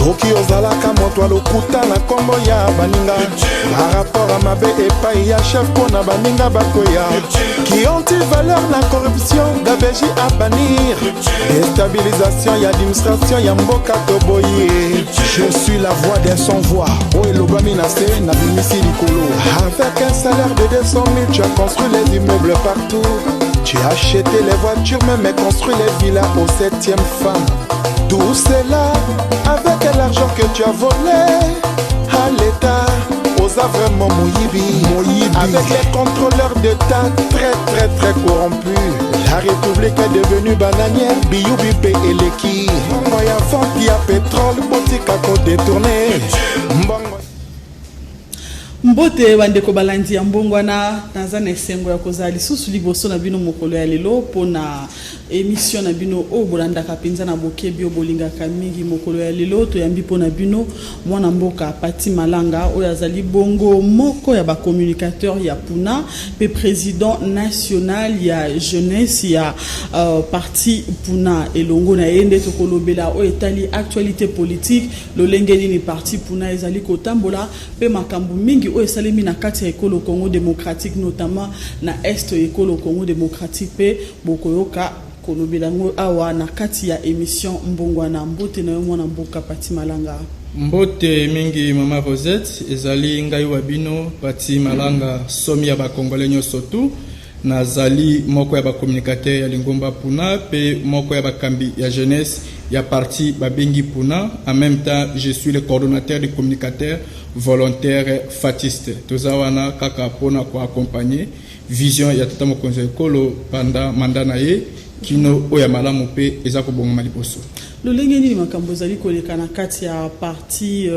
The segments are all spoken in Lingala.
Soki ozalaka moto ya lokuta na nkombo ya baninga, barapport ya mabe epai ya chef mpo na baninga bakweya, qui anti-valeur na corruption, gabegie à bannir, déstabilisation ya administration ya mboka toboyi. Je suis la voix des sans voix, oyo elobami na se nabimisi likolo. Avec un salaire de 200 000, tu as construit les immeubles partout, tu as acheté les voitures, même construit les villas aux septième femme. Tout cela avec l'argent que tu as volé à l'État. Oza vraiment moyibi, moyibi. Avec les contrôleurs d'État très très très corrompus, la République est devenue bananière. Biyubi mpe eleki. Mbongo ya vente ya pétrole, botika kodétourner mbongo. Mbote bandeko balandi ya Mbongwana. Naza na esengo ya kozala lisusu liboso na bino mokolo ya lelo mpona émission na bino oyo bolandaka mpenza na bokebi, oyo bolingaka mingi. Mokolo ya lelo toyambi mpona bino mwana mboka Pati Malanga, oyo azali bongo moko ya bacommunicateur ya Puna mpe président national ya jeunesse ya parti Puna. Elongo na ye nde tokolobela oyo etali actualité politique, lolenge nini parti Puna ezali kotambola mpe makambo mingi oyo esalemi na kati ya ekolo Congo démocratique, notamment na est ekolo Congo démocratique. Mpe bokoyoka kolobela yango awa na kati ya émission Mbongwana. Mbote na yo, mwana mboka Pati Malanga. Mbote mingi, mama Rosette. Ezali ngai wa bino Pati Malanga, somi ya bakongole nyonso tu. Nazali moko ya bacommunicateur ya lingomba Puna mpe moko ya bakambi ya jeunesse ya parti babengi Puna. En même temps, je suis le coordonnateur des communicateurs volontaires fatshiste. Toza wana kaka mpona koaccompagner vision ya tata mokonzi ya ekolo pendant mandat na ye kino oyo ya malamu mpe eza kobongama liboso. Lolenge nini makambo ezali koleka na kati ya parti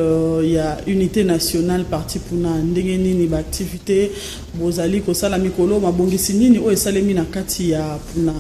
ya Unité nationale, parti Puna? Ndenge nini baactivité bozali kosala mikolo? Mabongisi nini oyo esalemi na kati ya Puna?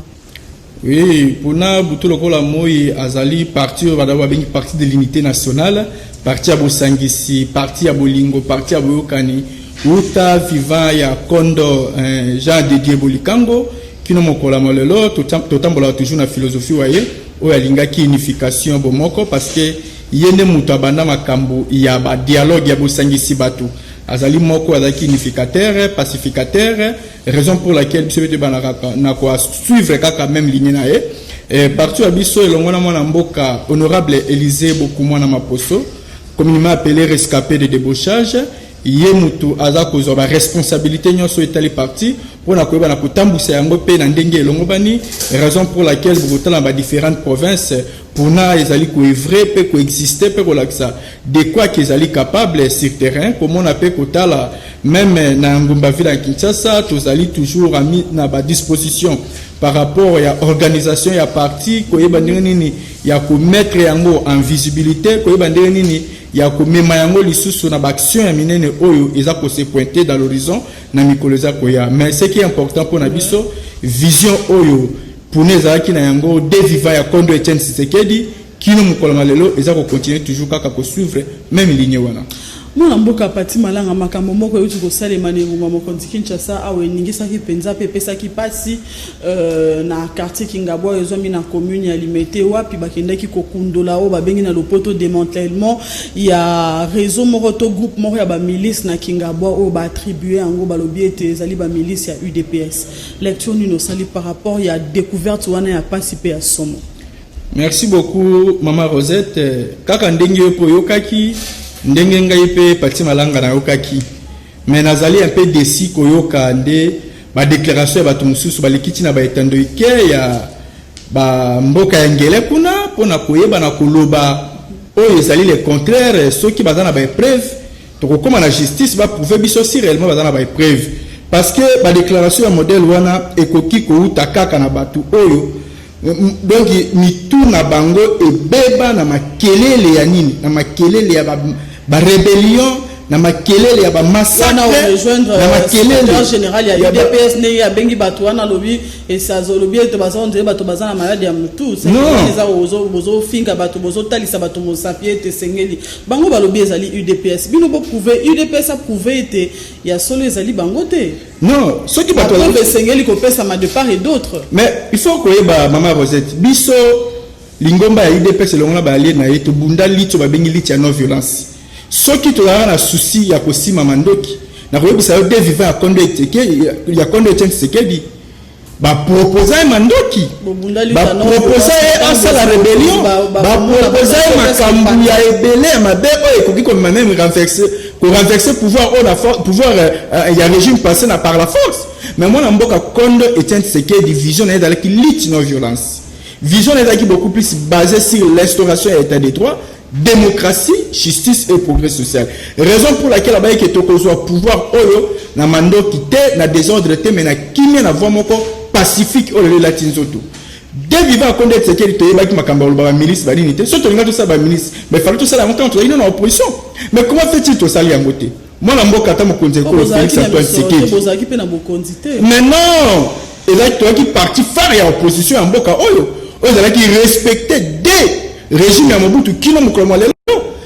Oui, Puna, butu lokola moi, azali parti oyo bada babengi parti de l'Unité nationale, parti ya bosangisi, parti ya bolingo, parti ya boyokani. Uta vivant ya kondo Jean de Dieu Bolikango kino mokolo ya molelo, totambolaka toujours na philosophie wa ye oyo alingaki unification, bomoko, parce que ye nde moto abanda makambo ya badialogue, ya bosangisi bato. Azali moko azalaki unificateur, pacificateur, raison pour laquelle biso mpe toyebanaka na kosuivre kaka même ligne na ye. Parti ya biso elongo na mwana mboka honorable Élysée Bokumwana Maposo, communément appelé rescapé de débauchage, ye mutu aza kozwa baresponsabilité nyonso etali parti mpona koyeba na kotambwisa yango mpe na ndenge elongobani, raison pour laquelle bokotala na badifférentes provinces, Puna ezali koœuvrer mpe koexister mpe kolakisa de quoi ke ezali capable sur terrain. Komona mpe kotala même na ngumba ville ya Kinshasa, tozali toujours ami na badisposition par rapport ya organisation ya parti, koyeba ndenge nini ya komettre yango en visibilité, koyeba ndenge nini ya komema yango lisusu na baaction ya minene oyo eza kose pointer dans l'horizon na mikolo eza koya. Mais ce qui est important mpona biso, vision oyo Puna ezalaki na yango de vivant ya kondo Etienne Tshisekedi kino mokolo ma lelo, eza kocontinue toujours kaka kosuivre même ligne wana. Mwana mboka Pati Malanga, makambo moko euti kosalema na engumba mokonzi Kinshasa awa eningisaki mpenza mpe epesaki mpasi na quartier Kingabwa oyo ezwami na commune ya Limete, wapi bakendaki kokundola oyo babengi na lopoto démantèlement ya réseau moko to groupe moko ya bamilice na Kingabwa, oyo baattribue yango, balobi ete ezali bamilice ya UDPS. Lecture nini osali par rapport ya découverte wana ya mpasi mpe ya somo? Merci beaucoup, mama Rosette. Kaka ndenge yo mpe oyokaki, ndenge ngai mpe Pati Malanga nayokaki, mais nazali un peu déçu koyoka nde badéclaration ya bato mosusu baleki ntina baetando ike ya bamboka ya ngele kuna mpona koyeba na koloba oyo ezali le contraire. Soki baza na baépreuve, tokokóma na justice, baprouve biso si réellement baza na baépreuve, parce que badéclaration ya modèle wana ekoki kouta kaka na bato oyo donc mitu na bango ebeba na makelele ya nini, na makelele ya barébellion, na makelele ya bamassacre, na makelele général ya UDPS, ndenge abengi bato wana, alobi olobi ete baza ondire bato baza na maladi ya motu. Eza bozofinga bato, bozotalisa bato mosapi ete esengeli bango balobi ezali UDPS. Bino boprouve, UDPS aprouve ete ya solo ezali bango te. Non, soki bato esengeli kopesama de part et d'autre. Mais il faut koyeba, mama Rosette, biso Lingomba ya UDPS elongo na baalliés na ye, tobunda lutte oyo babengi lutte ya non violence. Soki tozalaka na souci ya kosima mandoki, nakoyebisa yo, de vivant ya Kondo Eteke, ya Kondo Etienne Tshisekedi, baproposa ye mandoki, baproposa ye asala rébellion, baproposa ye makambo ya ebele ya mabe oyo ekoki komema même renverser, korenverser pouvoir oyo na pouvoir ya régime passé na par la force. Mais mwana mboka Kondo Etienne Tshisekedi, vision na ye ezalaki lutte non violence. Vision na ye ezalaki beaucoup plus basée sur l'instauration ya état de droit, démocratie, justice et progrès social, raison pour laquelle abayaki tokozwa pouvoir oyo na mandoki te, na désordre te, mais na kimia, na voie moko pacifique oyo lelo elati nzoto. De vivant ya Kondo Tshisekedi, toyebaki makambo ya koloba bamilice, banini te. So tolinga tosala bamilice, mais fallait tosala yango ntango tozalaki nano na opposition. Mais comment fait-il tosali yango te? Mwana mboka, ata mokonzi ekolo Félix Antoine Tshisekedi, bozalaki mpe na bokonzi te. Mais non, ezalaki, toyaki parti phare ya opposition ya mboka oyo, oyo ezalaki respecté de régime ya Mobutu kino mokolo mwa lelo.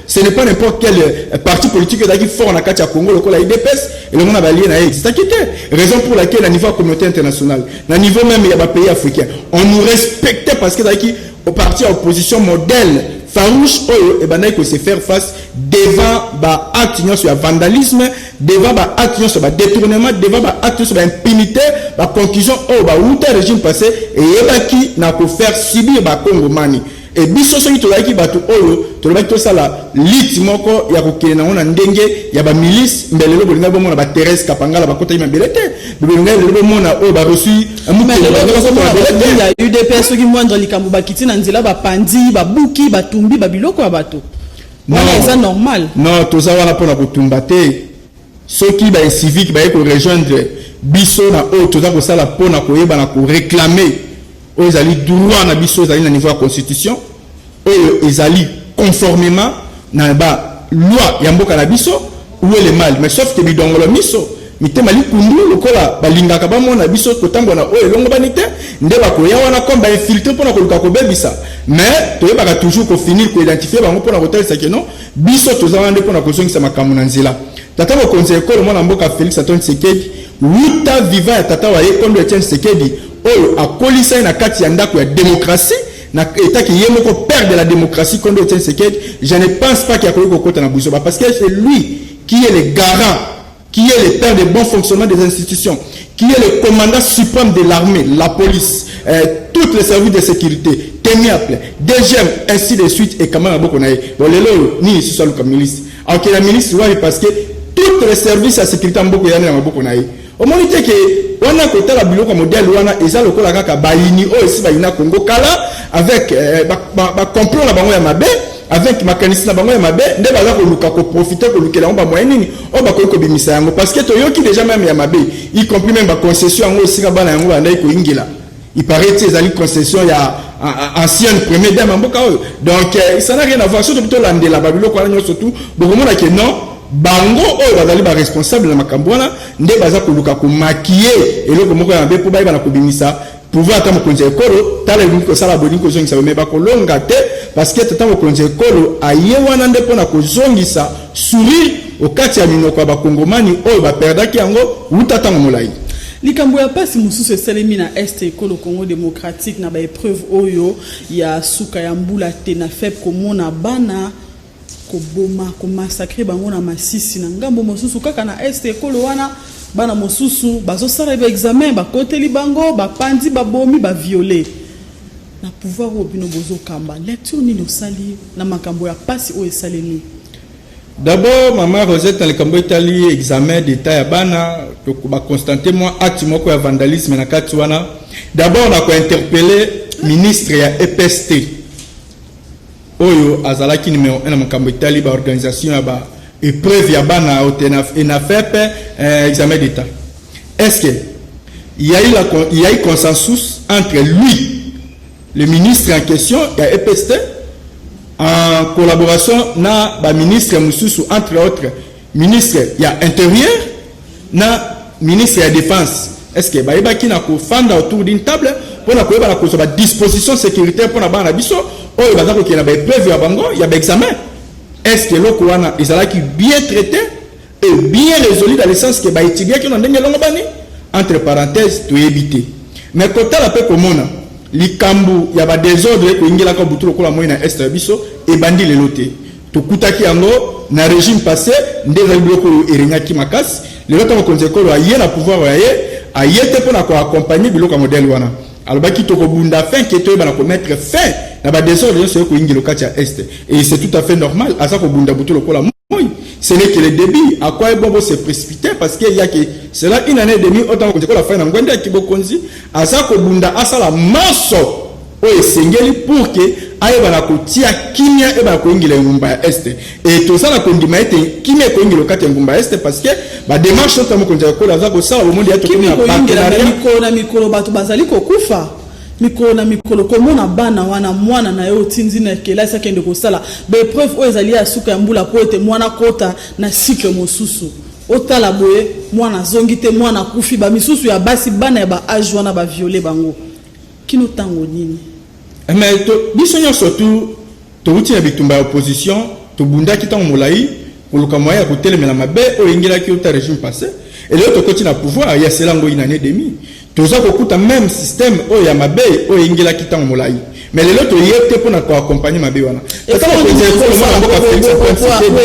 Ce n'est pas n'importe quel parti politique ezalaki fort na kati ya Congo lokola UDPS elongo na baalliés na ye. Existaki te. Raison pour laquelle na niveau ya communauté internationale, na niveau même ya bapays africain, on nous respectait, parce que ezalaki au parti ya opposition modèle farouche oyo ebandaki kose faire face devant baacte nyonso ya vandalisme, devant baacte nyonso ya badétournement, devant baacte nyonso ya baimpunité, baconclusion oyo bauta régime passé eyebaki na kofaire subir bakongomani. E biso, soki tozalaki bato oyo tolobaki tosala lutte moko ya kokende nango na ndenge ya bamilice, mbele lelo bolingaki bomona baThérèse Kapangala bakotaki mabele te, bolingaki lelo bomona oyo bareçu Mabele te. Ya UDPS, soki moindre likambo, bakiti na nzela, bapandi, babuki, batumbi babiloko ya bato wana, eza normal? Non, toza wana mpona kotumba te. Soki baincivique baye korejoindre biso na oyo toza kosala mpona koyeba na koréclamer oyo ezali droit na biso, ezali na niveau ya constitution, oyo ezali conformément na baloi ya mboka na biso, où est le mal? Mais sauf ke bidongolo miso, mitema likundu, lokola balingaka bamona biso kotambola na oyo elongobani te, nde bakoya wana comme bainfiltré mpona koluka kobebisa. Mais toyebaka toujours kofinir koidentifier bango mpona kotalisa ke non, biso toza wana nde mpona kozongisa makambo na nzela. Tata mokonzi ya ekolo, mwana mboka Félix Antoine Tshisekedi, wuta vivant ya tata wa ye Kondo Etienne Tshisekedi, oyo akolisa ye na kati ya ndako ya démocratie, na etaki ye moko père de la démocratie, Kondo Etienne Tshisekedi, je ne pense pas qu'il akoki kokota na buzoba, parce que c'est lui qui est le garant, qui est le père de bon fonctionnement des institutions, qui est le commandant suprême de l'armée, la police, tous les services de sécurité, TEMIAPLE, DGM, ainsi de suite, et quand même, beaucoup bon, lelo, ni lisusu aluka milice. Alors que la milice, ouais, parce que tous les services ya sécurité mboka yani na maboko na ye. Omoni te ke wana kotala biloko ya modèle wana eza lokola kaka bayini oyo esi bayina Congo kala, avec bacomplot na bango ya mabe, avec makanisi na bango ya mabe, nde baza koluka koprofiter, kolukela yango bamoyen nini oyo bakoki kobimisa yango. Parce que toyoki déjà même ya mabe, y compris même baconcession yango, esika bana yango bandaki koyingela, il paraît ti ezali concession ya ancienne première dame ya mboka oyo. Donc ça n'a rien à voir. Surtout tolandela babiloko wana nyonso, tu bokomona ke non, bango oyo bazali baresponsable na makambo wana nde baza koluka komaquiller eloko moko ya mabe mpo bayeba na kobimisa pouvoir. Ata mokonzi ya ekolo, tala, elingi kosala, bolingi kozongisa, me bakolonga te, parce que tata mokonzi ya ekolo aye wana nde mpona kozongisa sourire okati ya minoko ya bakongomani oyo baperdaki yango wuta ntango molai. Likambo ya mpasi mosusu esalemi na est ekolo Congo démocratique na baépreuve oyo ya suka ya mbula te na FEP, komona bana koboma, komassacrer bango na Masisi. Na ngambo mosusu, kaka na est ekolo wana, bana mosusu bazosala baexamen, bakoteli bango, bapandi, babomi, baviole. Na pouvoir oyo bino bozokamba, lecture nini osali na makambo ya mpasi oyo esalemi? D'abord, mama Rosette, na likambo etali examen d'état ya bana, baconstater mwa acte moko ya vandalisme na kati wana. D'abord na kointerpeller ministre ya EPST, oyo azalaki numéro 1 na makambo etali baorganisation ya baépreuve ya bana, ENAFEP, examen d'état. Est ce que il y a eu consensus entre lui, le ministre en question ya EPST, en collaboration na baministre mosusu, entre autres ministre ya intérieur na ministre ya défense? Est ce que bayebaki na kofanda autour d'une table mpona koyeba na kozwa badisposition sécuritaire mpona bana na biso oyo baza kokende na baépreuve ya bango ya baexamen? Est ce que eloko wana ezalaki bien traité et bien résolu, dans le sens ke baétudiaki na ndenge elongo bani? Entre parenthèses, toyebi te. Mais kotala mpe komona Likambo ya badésordre ekoyingelaka butu lokola moi na Est ya biso ebandi lelo te. Tokutaki yango na régime passé, nde ezali biloko oyo eregnaki makasi. Lelo, ntango mokonzi ekolo aye na pouvoir ya ye, aye te mpona koaccompagner biloko ya modèle wana. Alobaki tokobunda afin ke toyeba na komettre fin na badésordre nyonso ekoyingela kati ya Est, et c'est tout à fait normal. Aza kobunda butu lokola moi. Ce n'est que le début. À quoi est bon se précipiter? Parce qu'il y a que cela une année et demie, autant que la fin na ngwende ya kibokonzi, aza kobunda, asala maso oyo esengeli pour ke ayeba na kotia kimia eyeba na koyingela engumba ya Est. E toza na kondima ete kimia ekoyingela kati ya engumba ya Est, parce que badémarche oyo mokonzi ya ekolo aza kosala, bomoni ya tokomi na partenariat. Mikolo na mikolo bato bazali kokufa, mikolo na mikolo komona bana wana. Mwana na ye otindi na kelasi, akende kosala baépreuve oyo ezali ya suka ya mbula po ete mwana kota na cycle mosusu. Otala boye, mwana azongi te, mwana akufi. Bamisusu ya basi, bana ya baâge wana, baviole bango. Kino ntango nini? Mais biso nyonso tu towuti na bitumba ya opposition. Tobundaki ntango molai koluka moyen ya kotelemela mabe oyo eyingelaki ota régime passé. Elelo tokoti na pouvoir ya selango une année et demie, toza kokuta même système oyo ya mabe oyo eyingelaki ntango molai. Mais lelo toye te mpona koaccompagner mabe wana.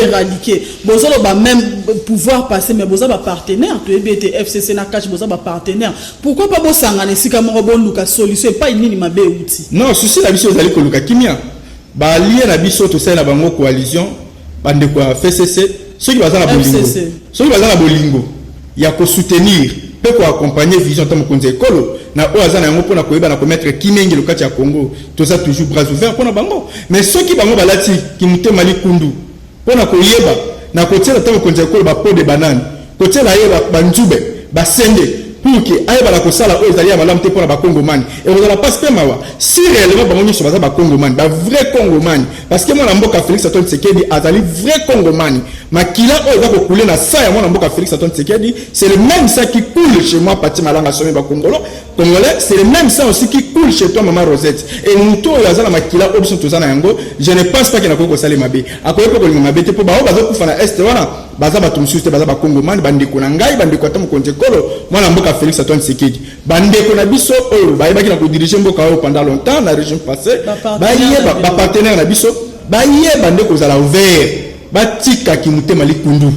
Éradiquer, bozoloba même pouvoir passé, mais boza bapartenaire. Toyebi ete FCC na CACH boza bapartenaire. Pourquoi pas bosangana esika moko, boluka solution epai nini mabe euti? Non, souci na biso ezali koluka kimia. Baallié na biso, tosali na bango coalition, bandeko ya FCC, soki baza na bolingo, soki baza na bolingo ya kosoutenir mpe koaccompagner vision ta mokonzi ya ekolo na oyo aza na yango mpona koyeba na komettre kimia engelo kati ya Congo, toza toujours bras ouvert mpona bango. Mais soki bango balati kimotema likundu mpona koyeba na kotiela ta mokonzi ya ekolo bapeau de banane, kotiela ye banzube, basende, pour ke ayebana kosala oyo ezali ya malamu te mpona bakongomani, ekozala mpasi mpe mawa. Si réellement bango nyonso baza bakongomani, bavrai Kongomani, parce que mwana mboka Félix Antoine Tshisekedi azali vrai Kongomani. Makila oyo eza kocouler na sang ya mwana mboka Félix Antoine Tshisekedi, c'est le même sang qui coule chez moi, Pati Malanga Somi Bakongolo Congolais, c'est le même sang aussi qui coule chez toi, Mama Rosette. Et moto oyo aza na makila oyo biso toza na yango, je ne pense pas ke nakoki kosala mabe, akoki mpe kolinga mabe te, mpo baoyo bazokufa na Est wana baza bato mosusu te, baza bakongomani, bandeko na ngai, bandeko ata mokonzi ekolo mwana mboka Félix Antoine Tshisekedi, bandeko na biso oyo bayebaki na kodiriger mboka oyo pendant longtemps na régime passé. Bayeba, bapartenaire na biso bayeba nde kozala ouvert, batikaki motema likundu,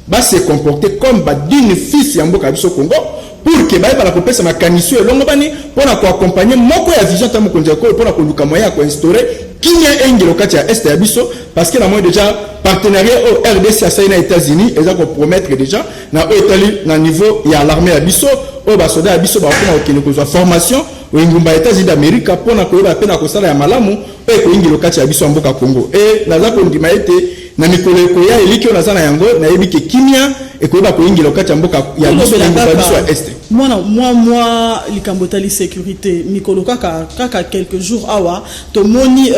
base comporter comme badigne fils ya mboka ya biso Congo, pour ke bayebana kopesa makanisi oyo elongo bani mpona koaccompagner moko ya vision ta mokonzi ya ekolo, mpona koluka moyen ya koinstaurer kimia engelo kati ya Est ya biso. Parce que na moi déjà, partenariat oyo RDC asali na États-Unis eza kopromettre déjà na oyo etali na niveau ya l'armée ya biso, oyo basoda ya biso bakokoma kokende kozwa formation engumba ya États-Unis d'Amérique, mpona koyeba mpe na kosala ya malamu oyo ekoyingela kati ya biso ya mboka Congo. E naza kondima ete na mikolo ekoya, eliki oyo naza na yango, nayebi ke kimia ekoyeba koyingela kati ya mboka ya biso, ya biso ya Est. Mwana mwa likambo etali sécurité, mikolo kaka quelques jours awa, tomoni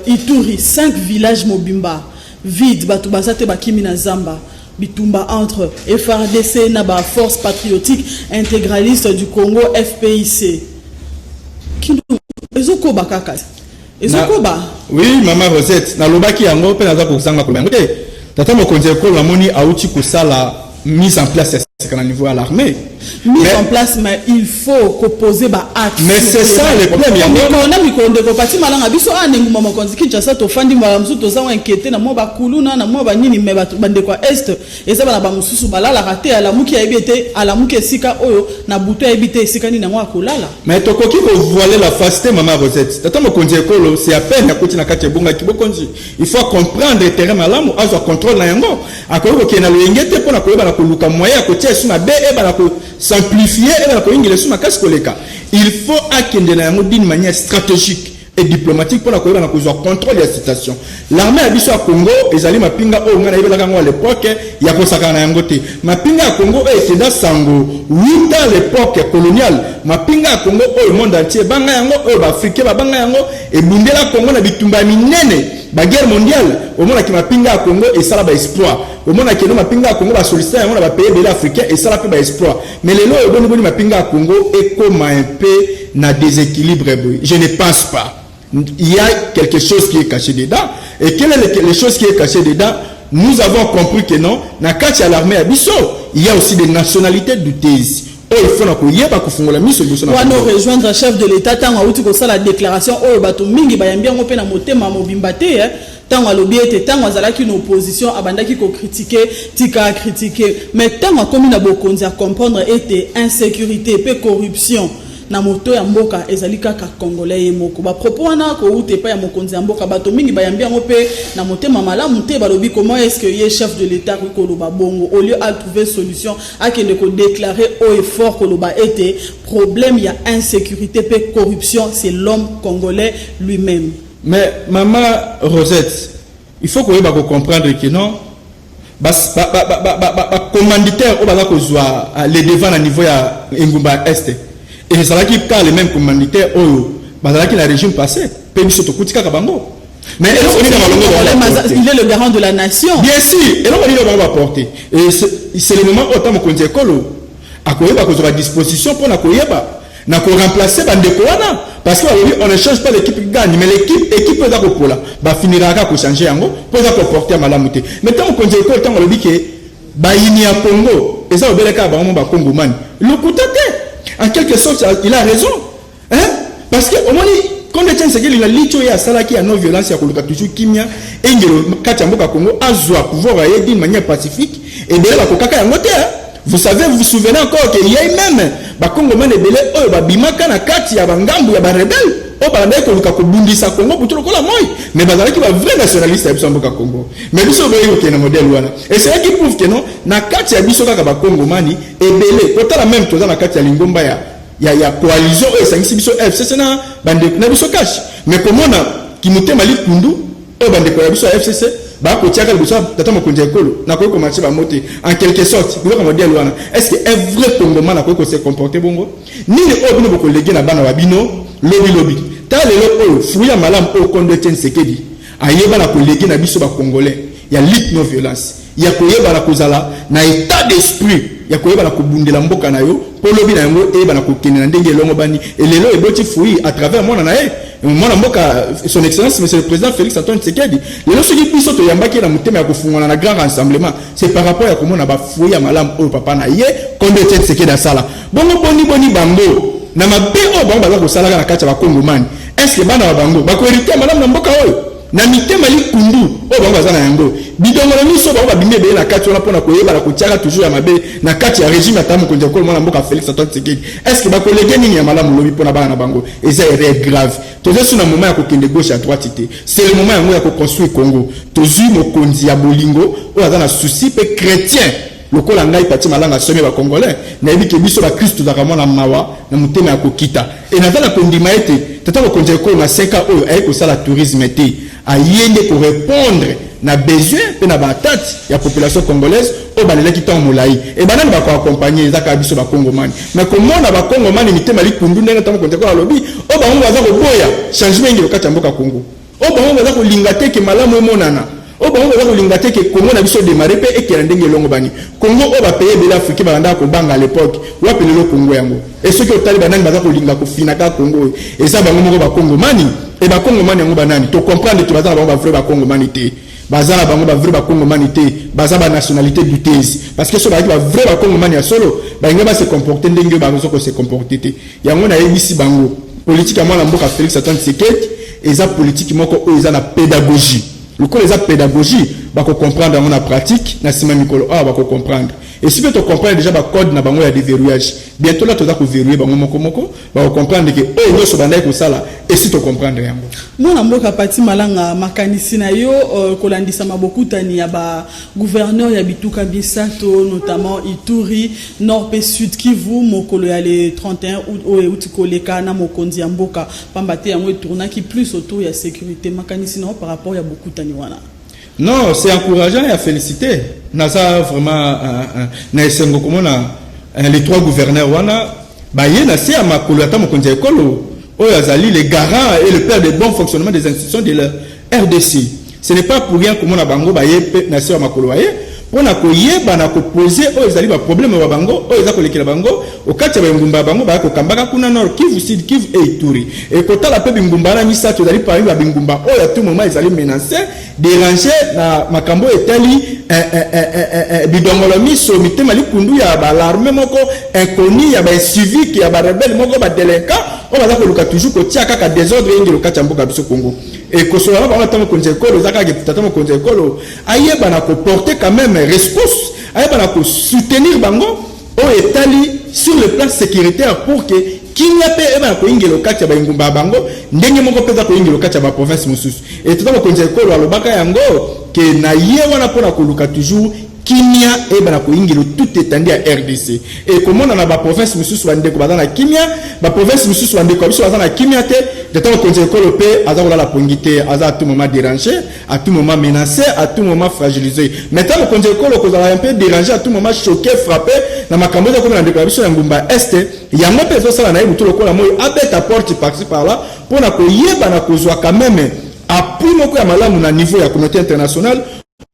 Ituri, 5 villages mobimba vide, bato baza te, bakimi na zamba. Bitumba entre FARDC na baforce patriotique intégraliste du Congo, FPIC, kino ezokoba kaka, ezokoba. Oui, Mama Rosette, nalobaki yango mpe naza kozanga koloba yango te. Tata mokonzi ekolo, namoni auti kosala mise en place ya sika na niveau ya l'armée. Mise en place, mais il faut koposer baacte. Mais c'est ça le problème yango. Mikolo na mikolo, ndeko Pati Malanga, biso awa na engumba mokonzi Kinshasa, tofandi, mbala mosusu toza wa inquiété na mwa bakuluna, na mwa banini, mais bato, bandeko ya Est, eza bana bamosusu balalaka te. Alamuki, ayebi ete alamuki esika oyo na butu, ayebi te esika nini yango akolala. Mais tokoki kovoiler la face te, Mama Rosette. Tata mokonzi ekolo, c'est à peine akoti na kati ebongaki bokonzi. Il faut comprendre terrain malamu, azwa contrôle na yango. Akoki kokende na loyenge te mpona koyeba na koluka moyen ya kotia esu mabe ebana kosimplifier, ebana koyingela esu makasi koleka. Il faut akende na yango d'une manière stratégique et diplomatique mpona koyeba na kozwa contrôle ya situation. L'armée ya biso ya Congo ezali mapinga oyo ngai nayebelaka yango à l'époque ya kosakana na yango te. Mapinga ya Congo oyo ekenda sango wuta l'époque coloniale, mapinga ya Congo oyo monde entier ebanga yango, oyo baafricain babanga yango, ebundela Congo na bitumba ya minene, baguerre mondiale. Omonaki mapinga ya Congo esala baexploit, omonaki eno mapinga ya Congo basollicita yango na bapays ebele africain, esala mpe baexploit. Mais lelo oyo, boniboni mapinga ya Congo ekoma un peu na déséquilibre boye? Je ne pense pas. Il y a quelque chose qui est caché dedans. Et quelle est les choses qui est caché dedans? Nous avons compris que non, na kati ya l'armée ya biso, il y a aussi des nationalités douteuses. Oyo il faut na koyeba kofungola miso liboso na wana rejoindre chef de l'État ntango awuti kosala déclaration oyo bato mingi bayambi yango mpe na motema mobimba te. Ntango alobi ete ntango azalaki na opposition, abandaki kocritiquer, tika acritiquer, mais ntango akomi na bokonzi, acomprendre ete insécurité mpe corruption na moto ya mboka ezali kaka Congolais ye moko. Bapropos wana kouta epai ya mokonzi ya mboka, bato mingi bayambi yango mpe na motema malamu te. Balobi: comment est ce que ye chef de l'État akoki koloba bongo? Au lieu atrouver solution, akende kodéclarer haut et fort, koloba ete problème ya insécurité mpe corruption, c'est l'homme congolais lui-même. Mais mama Rosette, il faut koyeba kocomprendre que non, bacommanditaire oyo baza kozwa le devant na niveau ya engumba ya Est ezalaki kaka le même commanditaire oyo bazalaki na régime passé, mpe biso tokuti kaka bango. Mais eloko nini malongo? Il est le garant de la nation. Bien sûr. Eloko nini bango baporte? Et c'est le moment oyo ta mokonzi ekolo akoyeba kozwa badisposition mpona koyeba na koremplacer bandeko wana, parce que balobi: on ne change pas l'équipe qui gagne, mais l'équipe, équipe eza kopola, bafiniraka kaka kochange yango mpo eza koporte ya malamu te. Mais ntango mokonzi ekolo, ntango alobi ke bayini ya Congo eza obele kaka bango mo bakongomani, lokuta te. En quelque sorte, il a raison, hein? Parce que omoni, Kondo Etienne Tshisekedi na liti oyo asalaki ya non violence, ya koluka toujours kimia engelo kati ya mboka Congo, azwa pouvoir aye d'une manière pacifique, ebele bakokaka yango te. Vous savez, vous vous souvenez encore que yai même bakongomani ebele oyo babimaka na kati ya bangambu ya barebelles oyo balandaki koluka kobundisa Congo butu lokola moi, mais bazalaki bavrai nationaliste ya biso ya mboka Congo. Mais biso boyei kokende na modèle wana, et c'est qui prouve que non, na kati ya biso kaka bakongomani ebele, kotala même toza na kati ya lingomba ya coalition oyo esangisi biso FCC na bandeko na biso CACH, mais komona kimotema likundu oyo bandeko na biso ya FCC bakotiaka liboso ya tata mokonzi ya ekolo, nakoki komarcher bango te. En quelque sorte, biloko modèle wana, est ce que un vrai Congoman akoki kose comporter bongo? Nini oyo bino bokoléguer na bana ba bino lobilobi? Tala lelo oyo fruit ya malamu oyo Kondo Etienne Tshisekedi ayeba na koléguer na biso bacongolais ya lutte non violence, ya koyeba na kozala na état d'esprit ya koyeba na kobundela mboka na yo mpo lobi na yango eyeba na kokende na ndenge elongo bani. Elelo eboti fruit à travers mwana na ye, mwana mboka, Son Excellence Monsieur le Président Félix Antoine Tshisekedi. Lelo soki biso toyambaki na motema ya kofungwana na grand rassemblement, c'est par rapport ya komona bafruit ya malamu oyo papa na ye Kondo Etienne Tshisekedi asala. Bongo boni boni bango na mabe oyo bango baza kosalaka na kati ya bakongomani, est ce que bana ba bango bakohériter malamu na mboka oyo na mitema likundu oyo bango baza na yango, bidongolo miso bango babimi ebele na kati wana mpona koyeba kotiaka toujours ya mabe na kati ya régime ata mokonzi ya ekolo, mwana mboka Félix Antoine Tshisekedi? Est ce que bakoléguer nini ya malamu lobi mpona bana na bango? Eza erreur grave. Toza su na moment ya kokende gauche à droite te, c'est le moment yango ya koconstruire Congo. Tozwi mokonzi ya bolingo oyo aza na souci mpe chrétien lokola ngai Pati Malanga asomi bacongolais. Nayebi ke biso bakristu tozalaka mwana mawa na motema ya kokita e naza na kondima ete tata mokonzi ya ekolo na 5 oyo aye kosala tourisme te, aye nde korépondre na besoin mpe na baattente ya population congolaise oyo balelaki ntango molai. E banani bakoaccompagner? Eza kaka biso bakongomani. Mais komona bakongomani mitema likundu ndenge ntango mokonzi ekolo alobi, oyo bango baza koboya changement engelo kati ya mboka Congo, oyo bango baza kolinga te ke malamu emonana, oyo bango baza kolinga te ke Kongo na biso démarre mpe ekela ndenge elongo bani. Kongo oyo bapays ebele africain balandaka kobanga à l'époque, wapi lelo Kongo yango? E soki otali banani baza kolinga kofina kaka Kongo oyo, eza bango moko bakongomani. E bakongomani yango banani? Tocomprendre ke baza na bango bavrai bakongomani te, baza na bango bavrai bakongomani te, baza banationalité douteuse, parce que so bazalaki bavrai bakongomani ya solo, balingi base comporter ndenge oyo baza kose comporter te. Yango nayebisi bango, politique ya mwana mboka Félix Antoine Tshisekedi eza politique moko oyo eza na pédagogie. Lokola eza pédagogie, bakocomprendre yango na pratique na nsima mikolo awa, bakocomprendre. Esi mpe tocomprendre déjà bacode na bango ya déverrouillage. Bientôt là toza koverrouiller bango moko moko, bakocomprendre ke oyo nyonso bandaki kosala, esi tocomprendre yango. Mwana mboka Pati Malanga, makanisi na yo kolandisama bokutani ya bagouverneur ya bituka misato, notamment Ituri, Nord mpe Sud Kivu, mokolo ya le 31 août oyo euti koleka na mokonzi ya mboka, pamba te yango etournaki plus autour ya sécurité, makanisi na yo par rapport ya bokutani wana? Non, c'est encourageant et à féliciter. Naza vraiment na esengo komona les trois gouverneurs wana baye na se ya makolo ata mokonzi ya ekolo oyo azali le garant et le père de bon fonctionnement des institutions de la RDC. Ce n'est pas pour rien komona bango baye pe na se ya makolo baye. Mpona koyeba na koposer oyo ezali baproblème ya bango oyo eza kolekela bango okati ya bingumba ya bango baya kokambaka kuna, Nord Kivu, Sud Kivu e Ituri. Ekotala mpe bingumba wana misato ezali parmi babingumba oyo à tout moment ezali menacé, dérangé na makambo oyo etali bidongolo miso, mitema likundu ya balarme moko inconnu, ya baincivique, ya barebelles moko, badélinquants oyo baza koluka toujours kotia kaka désordre eyingelo kati ya mboka ya biso Congo. Ekosola na bango ata mokonzi ya ekolo eza kaka tata mokonzi ya ekolo ayeba na koporter quand même rescousse, ayeba na kosoutenir bango oyo etali sur le plan sécuritaire, pour que kimia mpe eyeba na koyingela kati ya baingumba ya bango, ndenge moko mpe eza koyingela kati ya baprovince mosusu. E tata mokonzi ya ekolo alobaka yango ke na ye wana mpona koluka toujours kimia eyeba na koyingela toute étendue ya RDC. Ekomona na baprovince mosusu bandeko baza na kimia, baprovince mosusu bandeko ya biso baza na kimia te. Tata mokonzi ya ekolo mpe aza kolala pongi te, aza à tout moment dérangé, à tout moment menacé, à tout moment fragilisé. Mais tata mokonzi ya ekolo kozala un peu dérangé, à tout moment choqué, frappé na makambo eza komela ndeko ya biso ya ngumba Est, yango mpe ezosala na ye butu lokola moi abeta porte par-ci par-là mpona koyeba na kozwa quand même appui moko ya malamu na niveau ya communauté internationale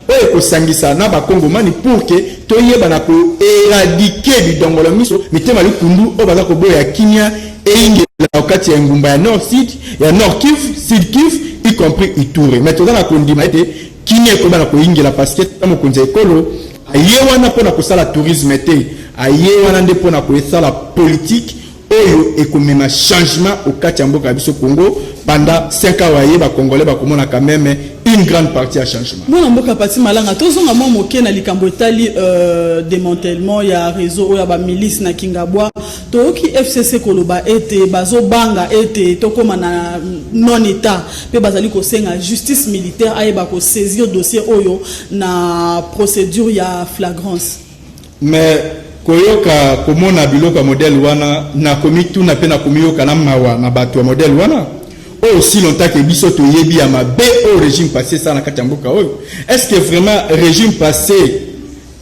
oyo ekosangisa na bakongomani, pour que toyeba na koéradiquer bidongolo miso, mitema likundu oyo baza koboya kimia eyingela kati ya engumba ya Nord, Sud, ya Nord Kivu, Sud Kivu, y compris Ituri. Mais toza na kondima ete kimia ekoyeba na koyingela, parce que tata mokonzi ya ekolo aye wana mpona kosala tourisme te, aye wana nde mpona kosala politique oyo ekomema changement okati ya mboka ya biso Congo. Pendant 5 ans aye, bacongolais bakomona quand même une grande partie ya changement. Mwana mboka Pati Malanga, tozonga mwa moke na likambo etali démantèlement ya réseau oyo ya bamilice na Kingabwa. Toyoki FCC koloba ete bazobanga ete tokóma na non état, mpe bazali kosenga justice militaire ayeba kosaisir dossier oyo na procédure ya flagrance. Mais koyoka, komona biloko ya modèle wana, nakomituna mpe nakomiyoka na mawa na bato ya modèle wana oyo. Si longtemps ke biso toyebi ya mabe oyo régime passé esala na kati ya mboka oyo, est ce que vraiment régime passé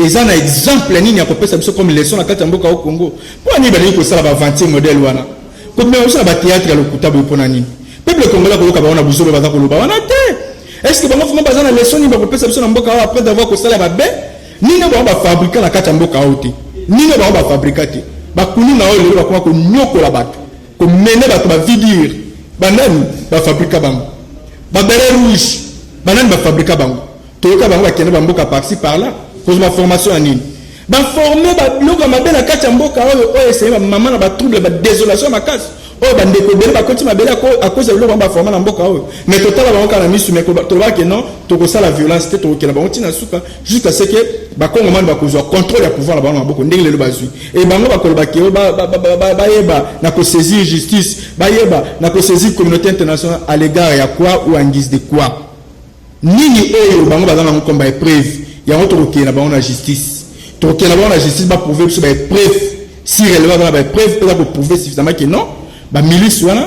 eza na exemple nini ya kopesa biso comme leçon na kati ya mboka oyo Congo? Mpo nini balingi kosala baaventure modèle wana, komema biso na bathéâtre ya lokuta boye? Mpo na nini peuple congolais koyoka bango na buzobe baza koloba wana te? Est ce que bango vraiment baza na leçon nini bakopesa biso na mboka oyo après d'avoir kosala mabe? Nini bango bafabrika na kati ya mboka oyo te? Nini bango bafabrika te? Bakuluna oyo lelo bakoma konyokola bato, komene bato bavidire, banani bafabrika bango? Babérets rouges, banani bafabrika bango? Toyoka bango bakende bamboka par-ci par-là kozwa baformation ya nini? Baforme biloko ya mabe na kati ya mboka oyo, oyo eseye bamama na batrouble, badésolation ya makasi oyo bandeko ebele bakoti mabele à cause ya biloko bango baforma na mboka oyo. Mais totala bango kaka na misu, mais tolobaki non, tokosala violence te, tokokela bango ntina suka jusqu'à ce que bakongomani bakozwa contrôle ya pouvoir na bango na maboko, ndenge lelo bazwi. E bango bakolobaki oyo bayeba na kosaisir justice, bayeba na kosaisir communauté internationale à l'égard ya quoi ou en guise de quoi? Nini oyo bango baza nango comme baépreuve? Yango tokokende na bango na justice, tokokende na bango na justice, baprouve biso baépreuve. Si réellement baza na baépreuve mpe eza koprouve suffisamment ke non, bamilice wana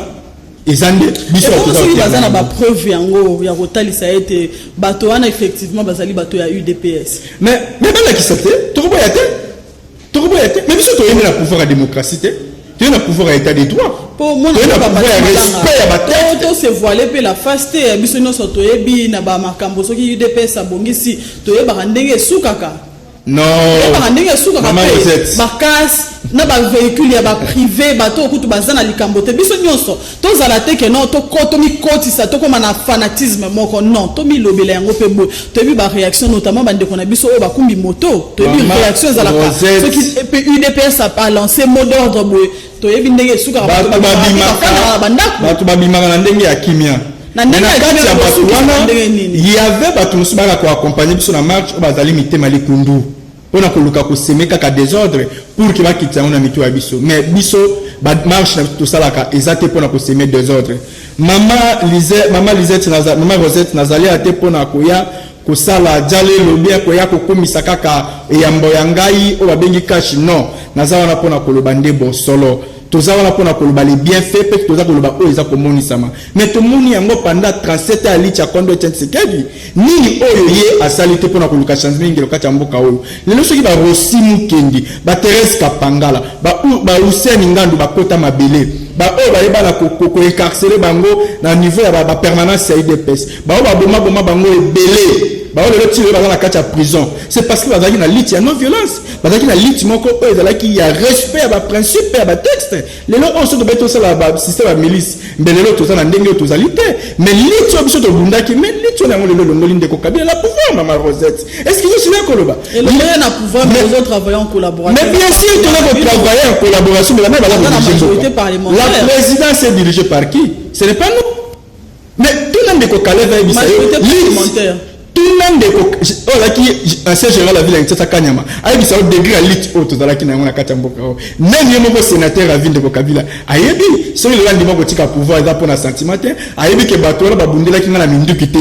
eza nde biso. Soki baza na bapreuve yango ya kotalisa ete bato wana effectivement bazali bato ya UDPS? Mais balakisa te, tokoboya te, tokoboya te. Mais biso toyembi na pouvoir ya démocratie te, toye na pouvoir ya état de droit. Po tose voile mpe la face te, biso nyonso toyebi na bamakambo soki UDPS abongisi, toyebaka ndenge esukaka. Non. Toyebaka ndenge esukaka mpe bakase na bavéhicule ya baprivé, bato okutu baza na likambo te. Biso nyonso tozala te ke non, tomikotisa, tokóma na fanatisme moko. Non, tomilobela yango mpe boye. Toyebi baréaction, notamment bandeko na biso oyo bakumbi moto, toyebi réaction ezalaka soki mpe UDPS alance mot d'ordre boye. Toyebi ndenge esukaka. Bato babimaka na ndenge ya kimia. Na ndenge ya kati ya bato wana yave bato mosusu baka koaccompagne biso na marche oyo bazali mitema likundu mpona koluka kosemer kaka désordre pour ke bakitisa yango na mito ya biso. Mais biso, bamarche na biso tosalaka eza te mpona kosemer désordre. Mama Lisette, mama Lisette, mama Rosette, nazali ya te mpona koya kosala jala elobi koya kokomisa kaka eyambo ya ngai oyo babengi cash. Non, naza wana mpona koloba nde bosolo. Toza wana mpona koloba le bienfait mpe toza koloba oyo eza komonisama. Mais tomoni yango pendant 37 ans ya Litia Kondo Etienne Tshisekedi, nini oyo ye asali te mpona koluka changement ngelo kati ya mboka oyo? Lelo soki baRossy Mukendi, baThérèse Kapangala, baHussein Ngandu bakota mabele, baoyo bayebana koincarcérer bango na niveau ya bapermanence ya UDPS, baoyo babomaboma bango ebele. Bao lelo ti lelo baza na kati ya prison, c'est parce que bazalaki na lutte ya non violence, bazalaki na lutte moko oyo ezalaki ya respect ya baprincipe mpe ya batexte. Lelo oyo so tobai tosala basystème ya milice, mbe lelo toza na ndenge oyo tozali te. Mais lutte oyo biso tobundaki, mais lutte oyo yango lelo elongoli ndeko Kabila na pouvoir. Mama Rosette, est ce que nyonso eza koloba? Elongoli na pouvoir, mais ozotravailler en collaboration. Mais bien sûr, toza kotravailler en collaboration, mais la baza majorité parlementaire. La présidence est dirigée par qui? Ce n'est pas nous. Mais tuna ndeko Kalev ayebisa yo. Tuna ndeko oyo azalaki ancien général ya ville ya Kinshasa, Kanyama, ayebisa yo degré ya lutte oyo tozalaki na yango na kati ya mboka oyo. Même ye moko sénateur ya ville, ndeko Kabila, ayebi soki lelo andima kotika pouvoir, eza mpona sentiment te. Ayebi ke bato wana babundelaki nga na minduki te,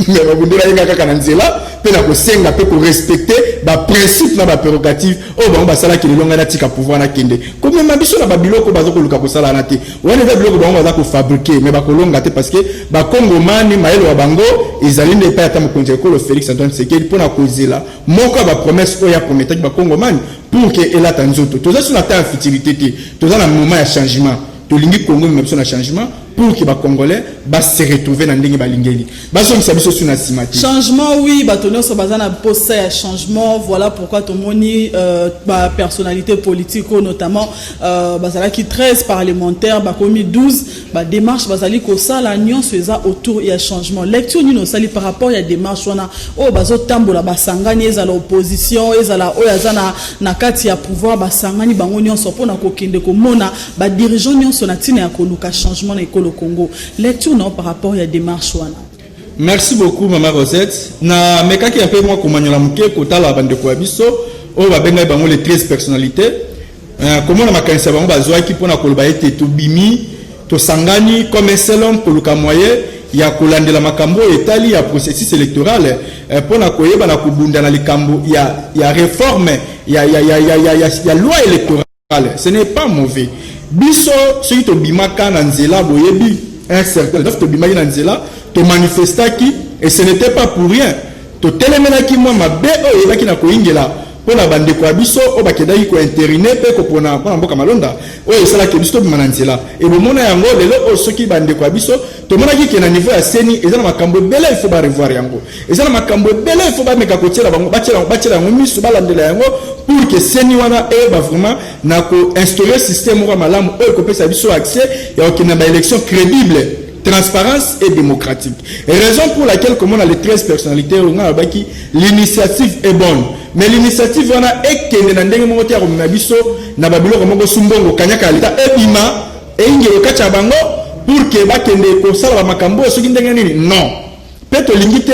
mais babundelaki nga kaka na nzela mpe na kosenga mpe korespecter baprincipe na baprérogative oyo bango basalaki. Lelo ngai natika pouvoir, nakende komema biso na babiloko baza koluka kosala wana te. Wana eza biloko bango baza kofabriquer, mais bakolonga te, parce que bakongomani, mayele wa bango ezali nde epai ata mokonzi ya ekolo Félix Antoine Tshisekedi, mpona kozela moko ya bapromesse oyo aprometaki bakongomani pour ke elata nzoto. Toza so na temps ya futilité te, toza na moment ya changement. Tolingi Congo emema biso na changement pour que bacongolais base retrouver na ndenge balingeli, bazongisa biso su na nsima te. Changement, oui, bato nyonso baza na posa ya changement. Voilà pourquoi tomoni bapersonnalité politique oyo, notamment bazalaki 13 parlementaires, bakomi 12. Badémarche bazali kosala nyonso eza autour ya changement. Lecture nini osali par rapport ya démarche wana oyo bazotambola, basangani, ezala opposition, ezala oyo aza na kati ya pouvoir, basangani bango nyonso mpona kokende komona badirigeant nyonso na ntina ya koluka changement na ekolo Congo? Lecture na yo par rapport ya démarche wana? Merci beaucoup, mama Rosette. Na mekaki mpe mwa komanyola moke, kotala bandeko ya biso oyo babengaki bango les 13 personnalités, komona makanisi ya bango bazwaki mpona koloba ete tobimi, tosangani comme un seul homme koluka moyen ya kolandela makambo oyo etali ya processus électoral, mpona koyeba na kobunda na likambo ya réforme ya loi électorale. Ce n'est pas mauvais. Biso soki tobimaka na nzela, boyebi, un certain donc tobimaki na nzela, tomanifestaki, et ce n'était pas pour rien. Totelemelaki mwa mabe oyo eyebaki na koyingela mpo na bandeko ya biso oyo bakendaki koentériner mpe kopona mpona mboka malonda oyo esalaki biso tobima na nzela. Ebomona yango lelo oyo, soki bandeko ya biso tomonaki ke na niveau ya CENI eza na makambo ebele, il faut barevoir yango. Eza na makambo ebele, il faut bameka kotiela bango, batiela yango miso, balandela yango pour que CENI wana eyeba vraiment na koinstaurer système moko ya malamu oyo ekopesa biso accès ya kokende na baélection crédible, transparence et démocratique. Et raison pour laquelle, comme on a les 13 personnalités, on a dit l'initiative est bonne. Mais l'initiative wana ekende na ndenge moko te ya komema biso na babiloko moko sumbongo kanyaka ya leta ebima eyingelo kati ya bango pour ke bakende kosala bamakambo oyo soki ndenge nini. Non, mpe tolingi te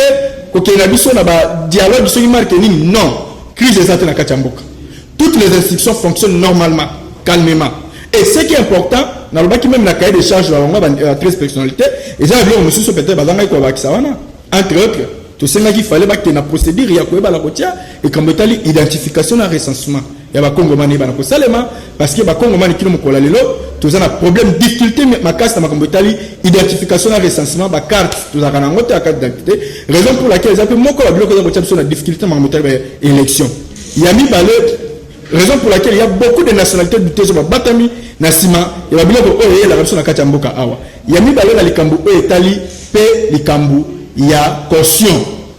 kokende na biso na badialogue soki marke nini. Non, crise eza te na kati ya mboka. Toutes les institutions fonctionnent normalement, calmement. Et ce qui est important, nalobaki même na cahier de charge na bango ya 13 personnalité, eza na biloko mosusu peut-être bazangaki kobakisa wana. Entre autres, tosengaki fale bakende na procédure ya koyebana kotia ekambo etali identification na recensement ya bakongomani eyebana kosalema, parce que bakongomani kino mokolo ya lelo toza na problème, difficulté makasi na makambo etali identification na recensement. Bacarte tozalaka na yango te ya carte d'identité, raison pour laquelle eza mpe moko ya biloko eza kotia biso na difficulté na makambo etali baélection. Ya mibale, raison pour laquelle il y a beaucoup de nationalités douteuses babatami na nsima ya babiloko oyo eyelaka biso na kati ya mboka awa. Ya mibale, na likambo oyo etali mpe likambo ya caution.